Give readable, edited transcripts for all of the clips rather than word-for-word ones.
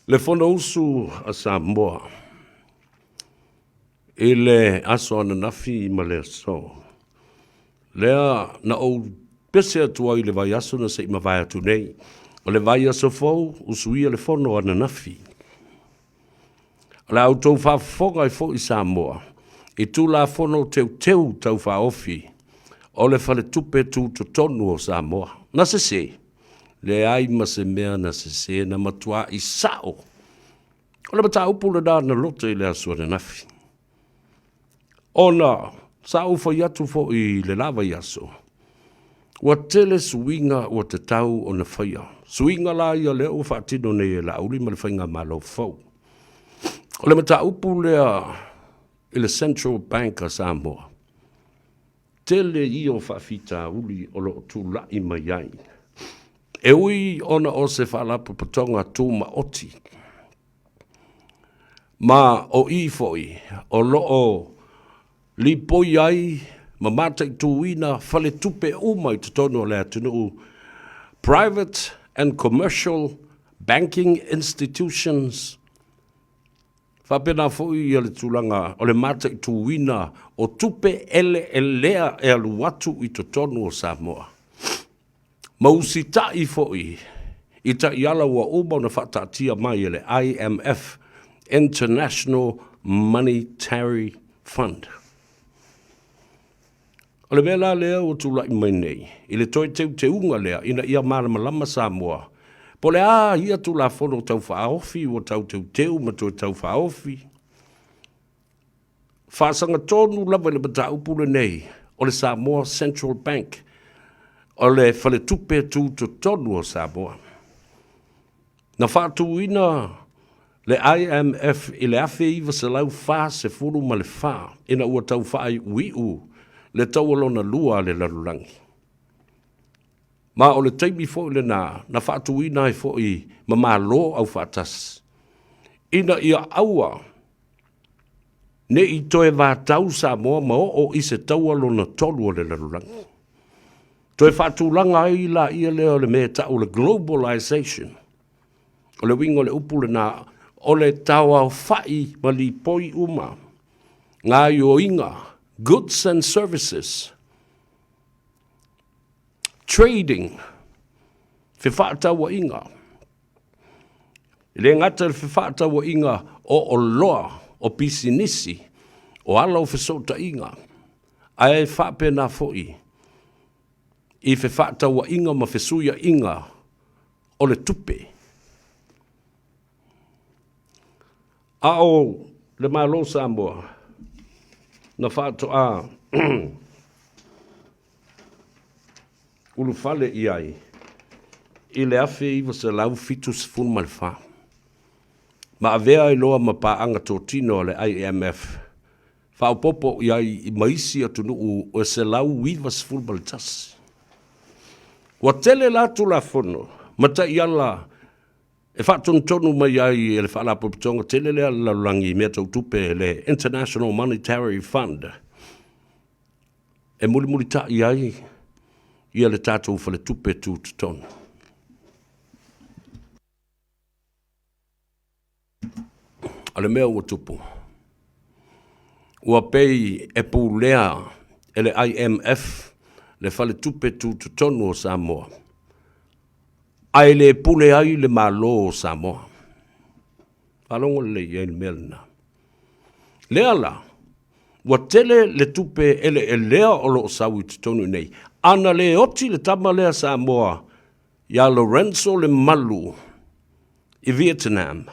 Le Fonousu a Samoa i le aso ananafi ma le aso lea na ou pese atu ai i le vaiaso na se i mavae atu nei. O le vaiaso fou, usuia le fono ananafi. O le a outou faafofoga ai foi Samoa i Tulafono Teuteu Tau Faaofi o le Faletupe Tutotonu o Samoa. Na sese? Leai ma se mea na sese, na matuai sao. O le mataupu lena na lote i le aso ananafi. Ona sa ou fai atu foi i le la vaiaso, ua tele suiga ua tatau ona faia. Suiga la ia lea ua faatino nei e Laauli ma le Faigamalo fou. O le mataupu lea i le Central Bank a Samoa, tele ia o faafitauli o lo o tulai mai ai. E ui ona o se faalapotopotoga tumaoti, ma o i foi o lo o lipoi ai ma mataituina faletupe uma i totonu o le atunuu, private and commercial banking institutions, faapena foi ia le tulaga o le mataituina o tupe eleelea e alu atu i totonu o Samoa. Ma usitai foi i taiala ua uma ona faataatia mai e le IMF, International Monetary Fund. O le mea la lea ua tulai mai nei i le toe teuteuga lea ina ia malamalama Samoa po o le a ia Tulafono Tau Faaofi ua tau teuteu ma toe tau faaofi, faasagatonu lava i le mataupu lenei o le Samoa Central Bank, o le faletupe tutotonu o Samoa. Na faatuina le IMF i le 1944 ina ua tau faaiuiu le taua lona lua a le lalolagi. Ma o le taimi foi lena na faatuina ai foi ma Malo Aufaatasi ina ia aua ne i toe vatau Samoa ma oo i se taua lona tolu o le lalolagi. Toe faatulaga ai laia lea o le mea e tau o le globalization. O le uiga o le upu lena, o le taoaofai ma lipoi uma gaoioiga, goods and services, trading, fefaatauaiga. E le gata i le fefaatauaiga o oloa, o pisinisi, o ala o fesootaiga, ae faapena foi i fefaatauaiga ma fesuiaiga o le tupe. A o le Malo o Samoa, na faatoa ulufale i ai i le 1974, ma avea ai loa ma paaga totino a le IMF, faaopoopo i ai ma isi atunuu e 191. Ua tele la Tulafono ma taiala e faatonutonu mai ai e le Faalapotopotoga tele lea a le lalolagi i mea tau tupe, le International Monetary Fund, e mulimulitai ai ia le tatou faletupe tutotonu. O le mea ua tupu, ua pei e pulea e le IMF le faletupe tutotonu o Samoa, ae le pule ai le Malo o Samoa. Faalogo lelei i ai le mea lena. Lea la, ua tele le tupe eleelea o lo o sau i totonu i nei. Ana le oti le tama lea Samoa ia Lorenzo Lemalu i Vietnam,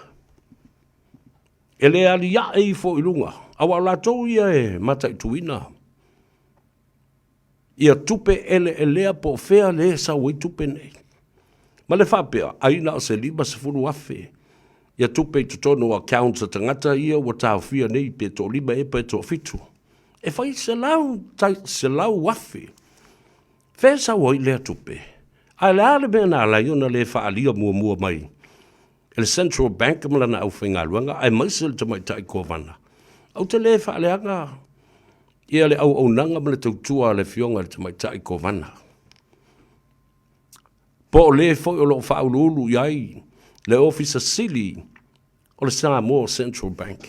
e le aliae ifo i luga, aua o latou ia e mataituina ia tupe eleelea po o fea le sau ai tupe nei. Ma le faapea, ai na o se 50,000 ia tupe i totonu o accounts a tagata ia ua taofia nei pe toalima ea pe toafitu. E fai selau, tai, 100,000. Fea e sau ai lea tupe? Ae le a le mea na ala ai ona le faaalia muamua mai e le Central Bank ma lana aufaigaluega aemaise le tamaitai Kovana? Ou te le faaleaga ia le auaunaga ma le tautua a le Afioga i le Tamaitai Kovana. Po o le foi o lo o faauluulu i ai le Ofisa Sili o le Samoa Central Bank.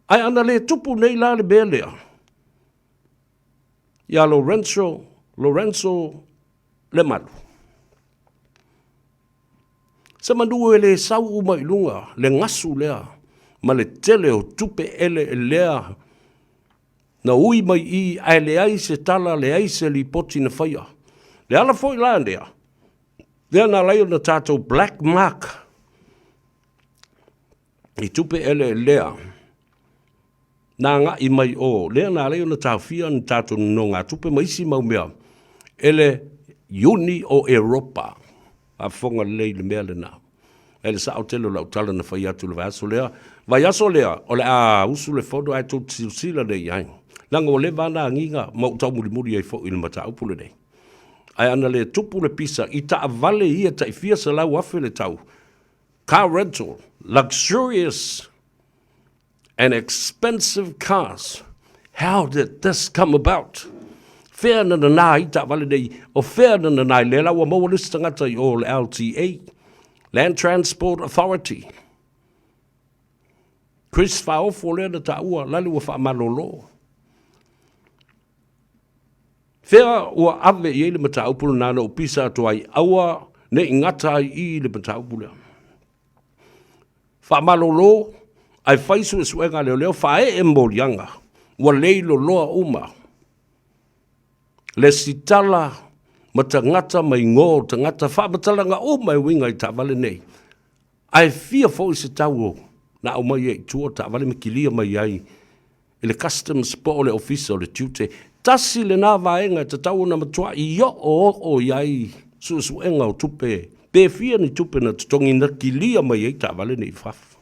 Ae ana le tupu nei la le mea lea ia Lorenzo, Lorenzo Lemalu. Se manu e le sau uma i luga le gasu lea ma le tele o tupe eleelea na ui mai i ae leai se tala, leai se lipoti na faia. Le ala foi la lea, lea na ala ai ona tatou black mark i tupe eleelea na agai mai o, lea na ala ai ona taofia ni tatou nonogatupe ma isi mau mea e le Iuni o Eropa. Faafofoga lelei i le mea lena. E le sao tele o lau tala na fai atu i le vaiaso lea. Vaiaso lea, o le a usu le fono ae tou te silasila lelei i ai. Leaga ua leva lava ona agiga ma ou taumulimuli ai foi i le mataupu lenei. Ae ana le tupu le pisa i taavale ia tai fia 100,000 le tau, car rental, luxurious and expensive cars. How did this come about? Fea na nanā ai taavale nei? O fea na nanā ai? Lea la ua maua le isi tagata i o le LTA, Land Transport Authority. Chris Faofo lea na taua, lale ua faamalolo. Fea ua ave i ai le mataupu lena na ou pisa atu ai, aua ne i gata ai i i le mataupu lea. Faamalolo ae fai suesuega a leoleo, faaee moliaga, ua leiloloa uma lesitala ma tagata ma igoa o tagata, faamatalaga uma e uiga i taavale nei. Ae fia foi se tau na aumai ai i tua taavale ma kilia mai ai i le Customs po o le Ofisa o le Tiute. Tasi lena vaega e tatau ona matuai oooo i ai suesuega o tupe, pe fia ni tupe na totogi na kilia mai ai taavale nei i fafo.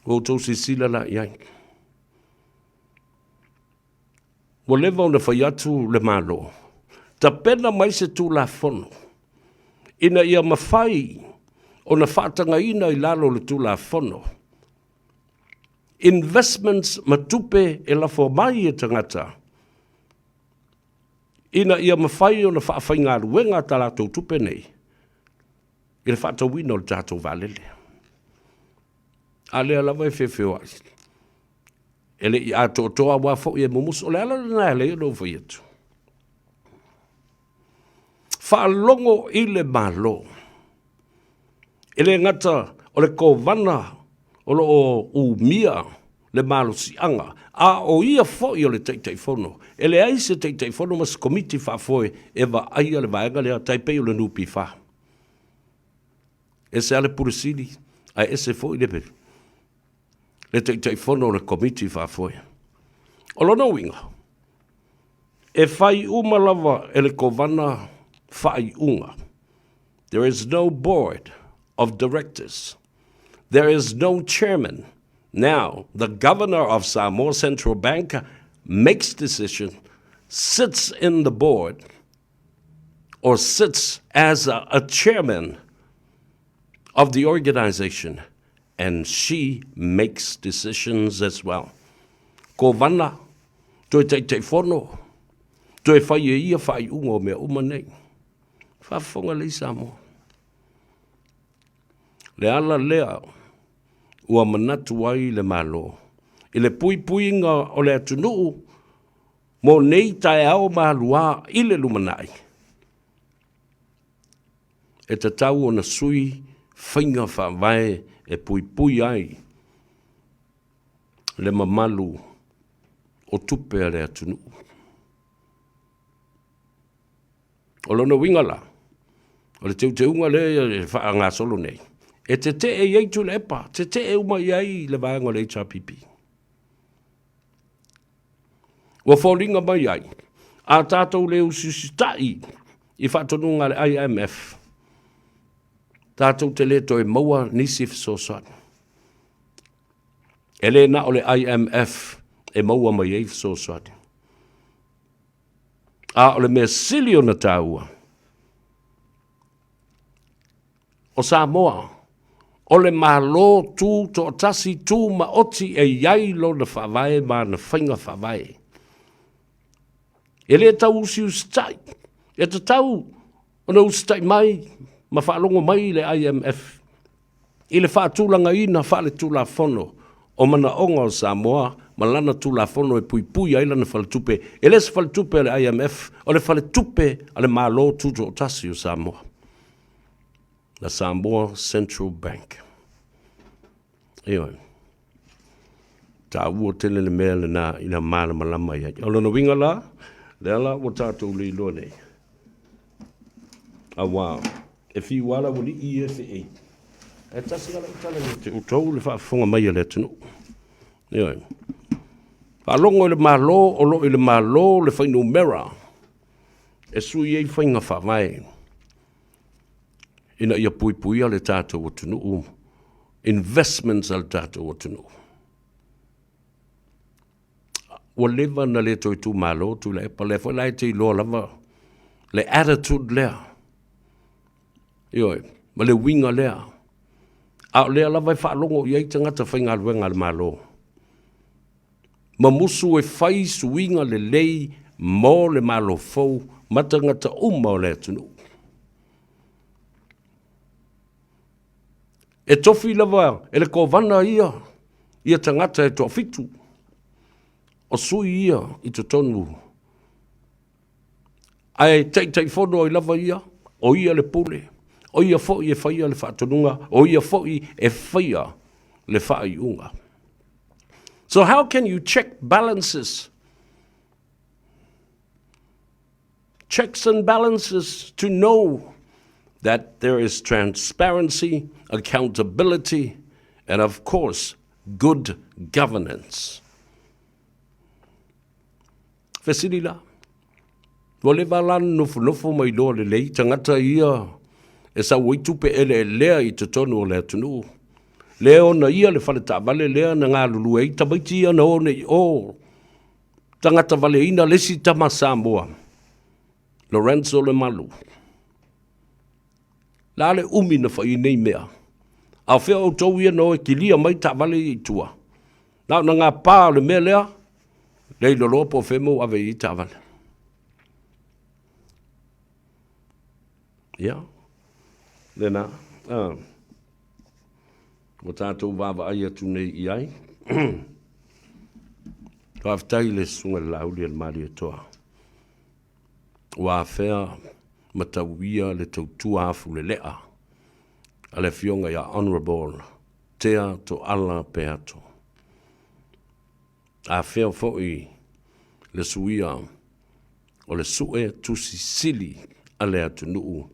Ua outou silasila la i ai. Ua leva ona fai atu le Malo, tapena mai se Tulafono ina ia mafai ona faatagaina i lalo o le Tulafono investments ma tupe e lafo mai e tagata ina ia mafai ona faafaigaluega a latou tupe nei i le faatauina o le tatou vaalele. A lea lava e feofeoai. E le i atoatoa aua foi e mumusu. O le ala lena e ala ai ona ou fai atu. Faalogo i le Malo. E le gata o le Kovana o lo o umia le malosiaga, a o ia foi o le Taitaifono. E leai se Taitaifono ma se Komiti Faafoe e vaaia le vaega lea, tai pei o le NPF. Ese lava le Pule Sili, ae ese foi le le Taitaifono o le Komiti Faafoe. O lona uiga, e fai uma lava e le Kovana faaiuga. There is no board of directors. There is no chairman. Now, the governor of Samoa Central Bank makes decision, sits in the board, or sits as a, a chairman of the organization and she makes decisions as well. Kovana, toe Taitaifono, toe fai e ia faaiuga o mea uma nei. Faafofoga lelei Samoa. Le ala lea ua manatu ai le Malo i le puipuiga o le atunuu mo nei taeao maluā i le lumanai, e tatau ona sui faiga faavae e puipui ai le mamalu o tupe a le atunuu. O lona uiga la, o le teuteuga lea e faagasolo nei, e tetee i ai Tuilaepa, tetee uma i ai le vaega o le HRPP. Ua foliga mai ai, a tatou le usiusitai i faatonuga a le IMF, tatou te le toe maua nisi fesoasoani. E le na o le IMF e maua mai ai fesoasoani. A o le mea sili ona taua, o Samoa, o le Malo tu toatasi tu maoti e i ai lona faavae ma ana faiga faavae. E le tau usiusitai, e tatau ona usitai mai ma faalogo mai le IMF. I le faatulagaina faaletulafono o manaoga o Samoa ma lana Tulafono e puipui ai lana faletupe, e le o se faletupe a le IMF, o le faletupe a le Malo Tutoatasi o Samoa, the Samoa Central Bank. Ioe. Taua tele le mea lena ina malamalama i ai. O lona uiga la, lea la ua tatou leiloa nei, auā e fiu lava le aualii ia e feei, ae tasi lava lau tala ia te outou le faafofoga mai a le atunuu. Ioe. Faalogo i le Malo o lo o i le Malo le fuainumera e sui ai faiga faavae ina ia puipuia le tatou atunuu, investments a le tatou atunuu. Ua leva ona le toe tumalo Tuilaepa, lea foi la e te iloa lava le attitude lea, ioe, ma le uiga lea. A o lea lava e faalogo i ai tagata faigaluega a le Malo, ma musu e fai suiga lelei mo le Malo fou ma tagata uma o le atunuu. E tofi lava e le Kovana ia ia tagata e toafitu o sui ia i totonu, ae Taitaifono ai lava ia, o ia le pule, o ia foi e faia le faatonuga, o ia foi e faia le faaiuga. So how can you check balances? Checks and balances to know that there is transparency, accountability, and of course, good governance. Fesili la, ua leva la ona nofonofo ma iloa lelei tagata ia e sau ai tupe eleelea i totonu o le atunuu, lea e ona ia le fale taavale lea na galulue ai tamaiti ia na o nei i o, tagata valeina le isi tama Samoa, Lorenzo Lemalu. La le umi na fai ai nei mea. A o fea outou ia na o e kilia mai taavale ia i tua? Na ona gapa o le mea lea, le iloa loa po o fea mea ua ave i ai taavale. Ia, lena. Ua tatou vaavaai atu nei i ai. Faafetai i le Susuga i le Laauli a le Malietoa ua afea ma tauia le tautua afulelea a le Afioga ia Honourable Tea Tooala Peato. Afea foi le suia o le Sue Tusi Sili a le atunuu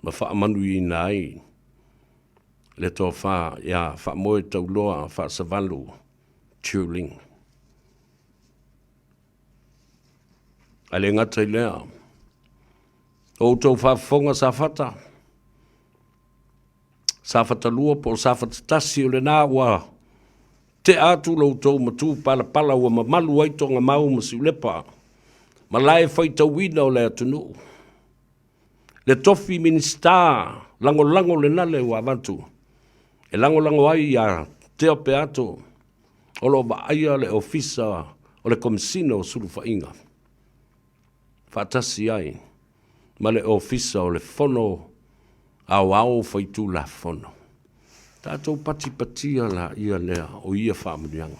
ma faamanuiaina ai le tofa ia Faamoetauloa Faasavalu Tuling. Ae le gata i lea, o outou faafofoga Safata, Safata 2 po o Safata 1, o lena ua tea atu lo outou matupalapala ua mamalu ai Togamau ma Siulepa, ma lae faitauina o le atunuu. Le tofi Minisita lagolago lena le ua avatu e lagolago ai ia Tea Peato o lo o vaaia le Ofisa o le Komesina o Sulufaiga faatasi ai ma le Ofisa o le Fono Aoao Faitulafono. Tatou patipatia laia lea o ia faamanuiaga.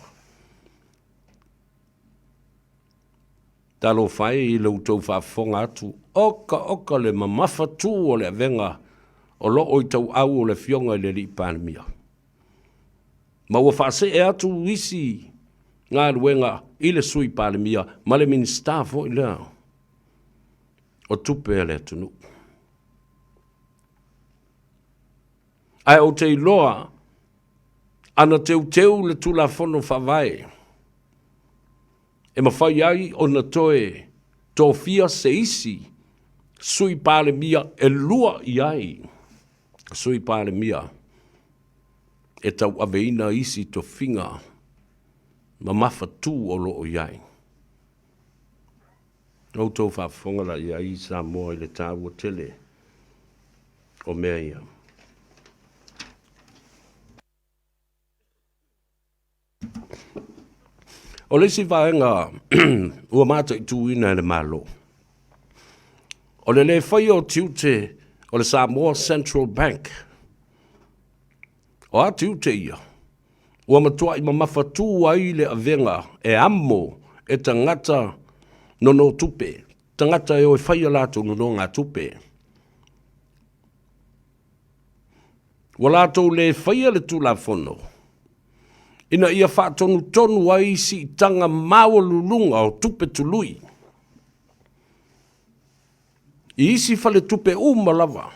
Talofa e i lo outou faafofoga atu, oka oka le mamafa tu o le avega o lo o i tauau o le Afioga i le Alii Palemia. Ma ua faasee atu isi galuega i le Sui Palemia ma le Minisita foi lea o Tupe a le atunuu. Ae ou te iloa ana teuteu le Tulafono Faavae, e mafai ai ona toe tofia se isi Sui Palemia e lua i ai Sui Palemia e tauaveina isi tofiga mamafatū o lo o i ai. Outou faafofoga la i ai Samoa i le taua tele o mea ia. O le isi vaega ua mataituina e le Malo, o le le faia o tiute o le Samoa Central Bank. O a tiute ia? Ua matuai mamafatū ai le avega e amo e tagata nonotupe, tagata e o e fai a latou nonogatupe. Ua latou le faia le Tulafono ina ia faatonutonu ai siitaga maualuluga o tupe tului i isi faletupe uma lava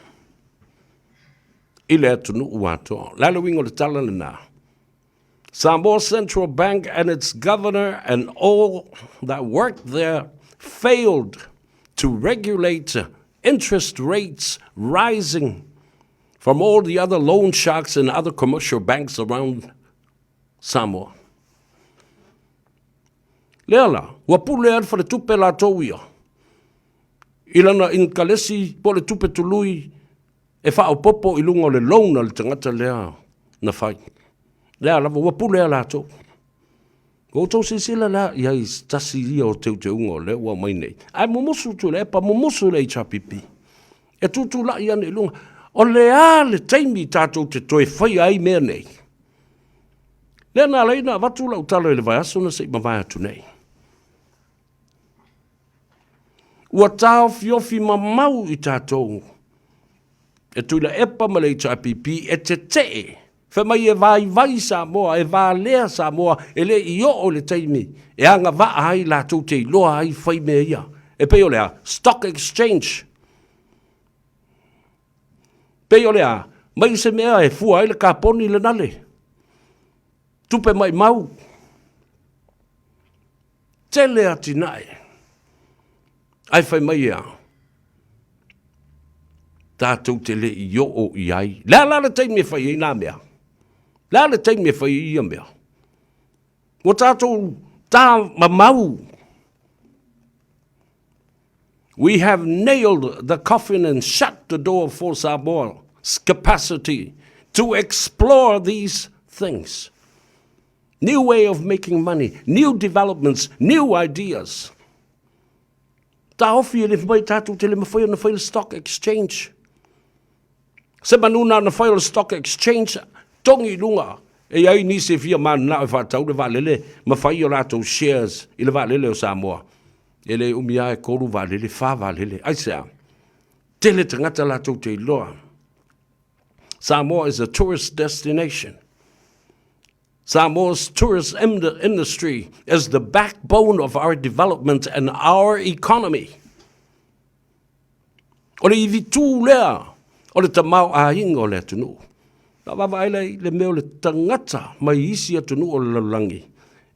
i le atunuu atoa. O le a le uiga o le tala lena? Samoa Central Bank and its governor and all that worked there failed to regulate interest rates rising from all the other loan sharks and other commercial banks around Samoa. Lea la, ua pule lava le faletupe latou ia i lana inikalesi po o le tupe tului e faaopoopo i luga o le loan a le tagata lea na fai. Lea lava, ua pule lava latou. Ua outou silasila la i ai i se tasi ia o teuteuga o lea ua aumai nei. Ae mumusu Tuilaepa, mumusu le HRPP. E tutulai ane i luga. O le a le taimi tatou te toe faia ai mea nei? Lea na ala ai ona avatu lau tala i le vaiaso na se i mavae atu nei. Ua taofiofi mamau i tatou e Tuilaepa ma le HRPP e tetee fai mai e vaivai Samoa, e valea Samoa, e le i oo i le taimi e agavaa ai latou te iloa ai fai mea ia. E pei o le a? Stock exchange. Pei o le a? Mai se mea e fua ai le kaponi lenale. Tupe maimau. Tele atinae. Ae fai mai e a? Tatou te le i oo i ai. Le a la le taimi e fai ai nā mea? Le a le taimi e fai ai ia mea? Ua tatou tā mamau. We have nailed the coffin and shut the door for Samoa's capacity to explore these things. New way of making money, new developments, new ideas. Taofi e le mai tatou te le mafai ona fai le stock exchange. Se manu na ona fai o le stock exchange, togi i luga. E i ai nisi e fia mananao e faatau le vaalele ma fai o latou shares i le vaalele o Samoa. E le umi lava e tolu vaalele, fa vaalele. Aisea? Tele tagata latou te iloa. Samoa is a tourist destination. Samoa's tourist industry is the backbone of our development and our economy. O le ivi tū lea o le tamaoaiga o le atunuu. Na vaavaai la i le mea o le tagata mai isi atunuu o le lalolagi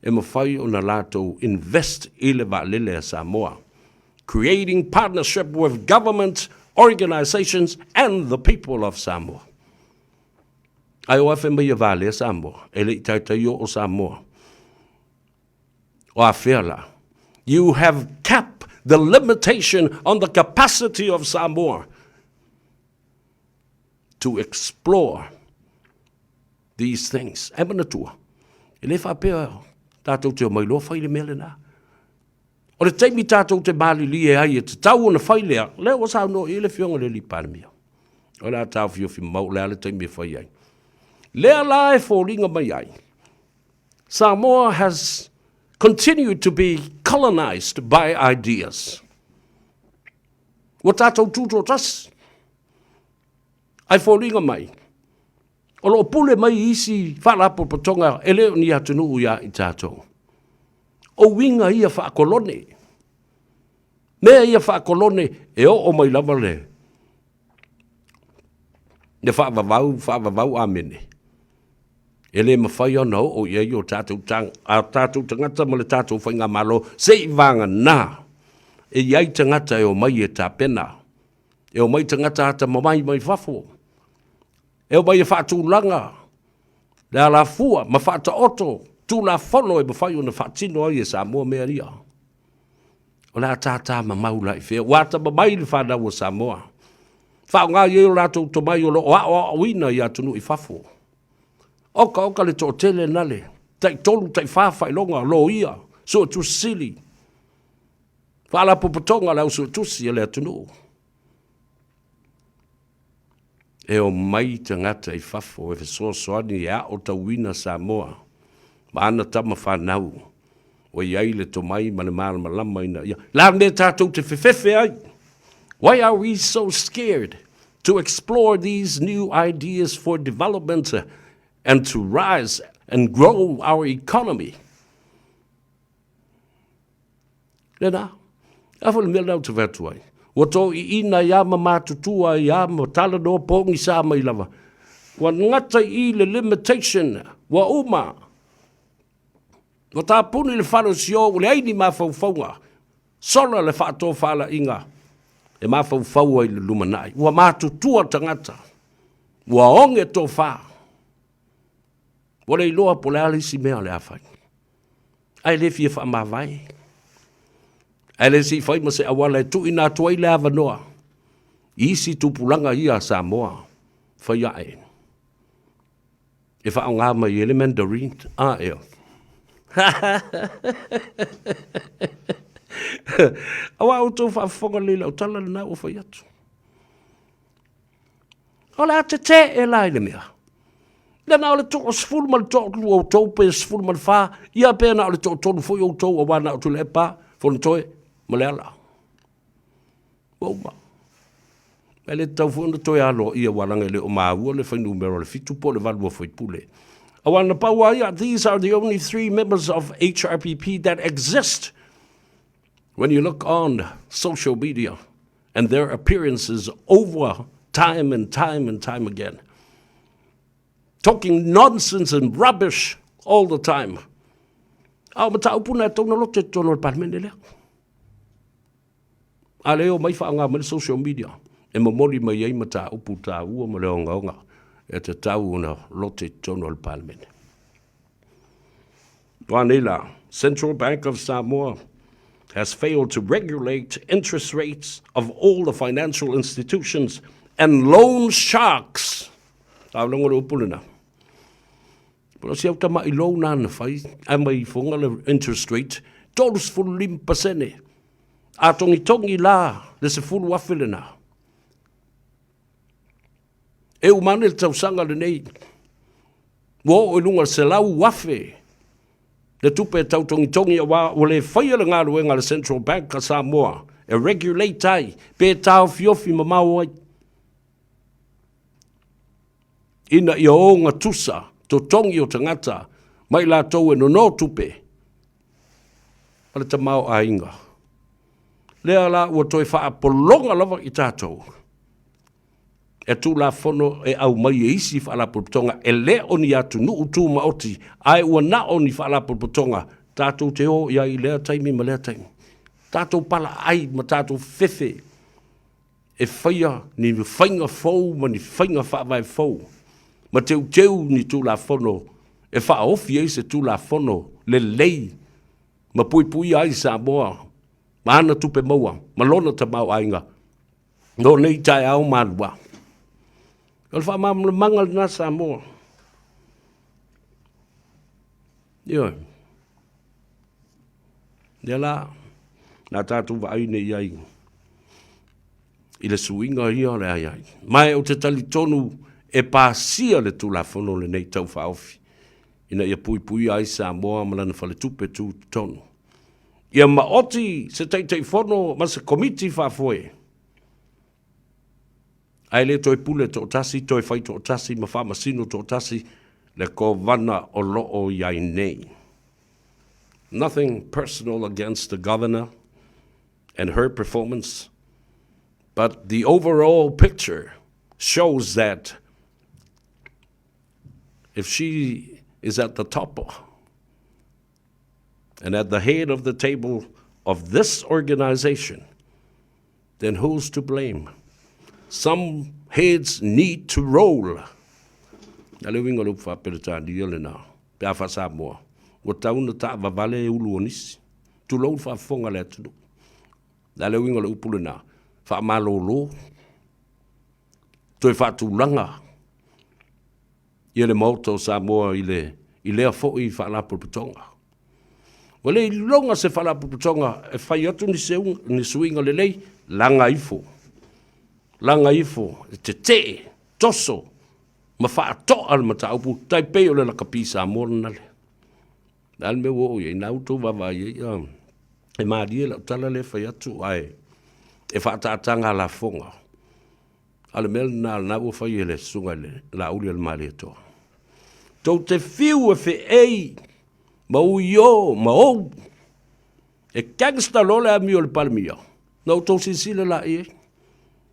e mafai ona latou invest i le vaalele a Samoa. Creating partnership with government, organisations and the people of Samoa. Ae o afe mai e valea Samoa, e le i taitai oo Samoa. O afea la? You have capped the limitation on the capacity of Samoa to explore these things. E manatua, e le faapea tatou te omai loa fai le mea lena. O le taimi tatou te malilie ai e tatau ona fai lea, lea ua saunoa i ai le Afioga i le Alii Palemia. O le a taofiofi mamao, o le a le taimi e fai ai. Lea la e foliga mai ai, Samoa has continued to be colonized by ideas. Ua tatou tutoatasi. Ae foliga mai, o lo o pule mai isi faalapotopotoga e le o ni atunuu ia i tatou. O uiga ia faakolone. Mea ia faakolone e oo mai lava le le faavavau, faavavau amene. E le mafai ona oo i ai o tatou, a tatou tagata ma le tatou faigamalo se i vagana e i ai tagata e omai e tapena. E omai tagata atamamai mai fafo. E omai e faatulaga le alafua ma faataoto Tulafono e mafai ona faatino ai e Samoa mea ia. O le a tātā mamau la i fea? Ua atamamai le fanau a Samoa. Faaaoga i ai o latou tomai o lo o aoaoina i atunuu i fafo. Okaoka le toatele nale, taitolu, taifa faailoga, loia, suetusi sili, faalapotopotoga a le au suetusi a le atunuu. E omai tagata i fafo e fesoasoani e aotauina Samoa ma ana tama fanau ua i ai le tomai ma le malamalama ina ia la mea tatou te fefefe ai. Why are we so scared to explore these new ideas for development and to rise and grow our economy? Lena, a foi le mea lena ou te fai atu ai. Ua toiina ai ma matutua ai lava ma talanoa pogisa mai lava. Ua gata i i le limitation, ua uma. Ua tapuni le fale o Sio, ua leai ni mafaufauga. Sola le faatofalaiga e mafaufau ai i le lumanai. Ua matutua tagata, ua oge tofa. Ua le iloa po o le a le isi mea o le a fai. Ae le fia faamavae. Ae le se i fai ma se auala e tuuina atu ai le avanoa i isi tupulaga ia a Samoa fai ae e faaaoga mai ai le Mandarin. A ea. Aua outou faafofoga lelei i lau tala lena ua fai atu. O le a tetee la i le mea. Ia na o le toasefulu ma le toalua o outou pe 14, ia pe na o le toatolu foi outou aua na o Tuilaepa, Fonotoe ma Leala. Ua uma. E le tatau foi ona toe aloaia aua leaga e le o maua le fuainumera o le 7 po o le 8 o faipule. Aua na pau lava ia, these are the only three members of HRPP that exist when you look on social media. and their appearances over time and time and time again. Talking nonsense and rubbish all the time. A o mataupu na e tau na lote i totonu o le Palemene lea. A le o mai faaaoga mai le social media e momoli mai ai mataupu taua ma le ogaoga e tatau ona lote i totonu o le Palemene. Ua nei la, Central Bank of Samoa has failed to regulate interest rates of all the financial institutions and loan sharks. Faalogo le upu lena. Po o si au tama'i loan na na fai, ae mai ifoga le interest rate, 35%. A togitogi la le 10,000 lena. E uma ane le tausaga lenei, ua oo i luga o le 100,000 le tupe e tau togitogi aua ua le faia le galuega a le Central Bank a Samoa e regulate ai pe taofiofi mamao ai ina ia ogatusa totogi o tagata ma i latou e nono tupe ma le tamaoaiga. Lea la ua toe faapologa lava i tatou e Tulafono e aumai e isi Faalapotopotoga e le o ni atunuu tumaoti ae ua na o ni Faalapotopotoga tatou te o i ai i lea taimi ma lea taimi. Tatou palaai ma tatou fefe e faia ni faiga fou ma ni faiga faavae fou ma teuteu ni Tulafono e faaofi ai se Tulafono lelei ma puipuia ai Samoa ma ana tupe maua ma lona tamaoaiga no nei taeao malua. O le faamalamalamaga lena Samoa. Ioe. Lea la, na tatou vaai nei ai i le suiga ia o le a i ai. Ma e ou te talitonu e pasia le Tulafono lenei Tau Faaofi ina ia puipuia ai Samoa ma lana faletupe tutotonu. Ia maoti se Taitaifono ma se Komiti Faafoe, ae le toe pule toatasi, toe fai toatasi ma faamasino toatasi le Kovana o lo o i ai nei. Nothing personal against the Governor and her performance, but the overall picture shows that if she is at the top and at the head of the table of this organization, then who's to blame? Some heads need to roll. A le uiga o le upu faa-Peretania lena, pe a faa-Samoa, ua tau na taavavale e ulu o nisi. Tulou le faafofoga a le atunuu. A le uiga o le upu lena, faamalolo, toe faatulaga ia le Maota o Samoa i le i lea foi Faalapotopotoga. Ua le iloga se Faalapotopotoga e fai atu ni seuga, ni suiga lelei, laga ifo, laga ifo e tetee. Toso ma faatoa le mataupu tai pei o le lakapi Samoa lena le. Le a le mea ua oo i ai, na ua outou vaavaai i ai, e malie lau tala lea e fai atu ae e faaataata lafoga. A o le mea lena lena ua fai e le Susuga i le Laaulialemalietoa. Tou te fiu e feei ma uio ma ou e gangster loa le amio a le Palemia, na outou silasila la i ai.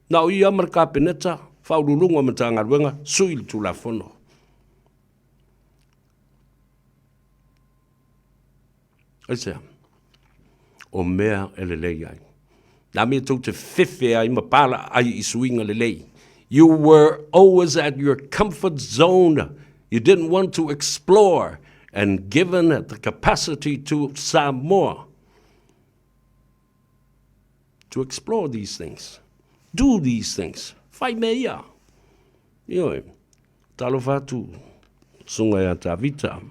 Na o ia ma le Kapeneta, Faauluuluga o Matagaluega, sui le Tulafono. Aisea? O mea e lelei ai. Na mea tou te fefe ai ma palaai i suiga lelei. You were always at your comfort zone. You didn't want to explore and given the capacity to Samoa to explore these things. Do these things. Fai mea ia. Ioe. Talofa atu, susuga ia Tavita.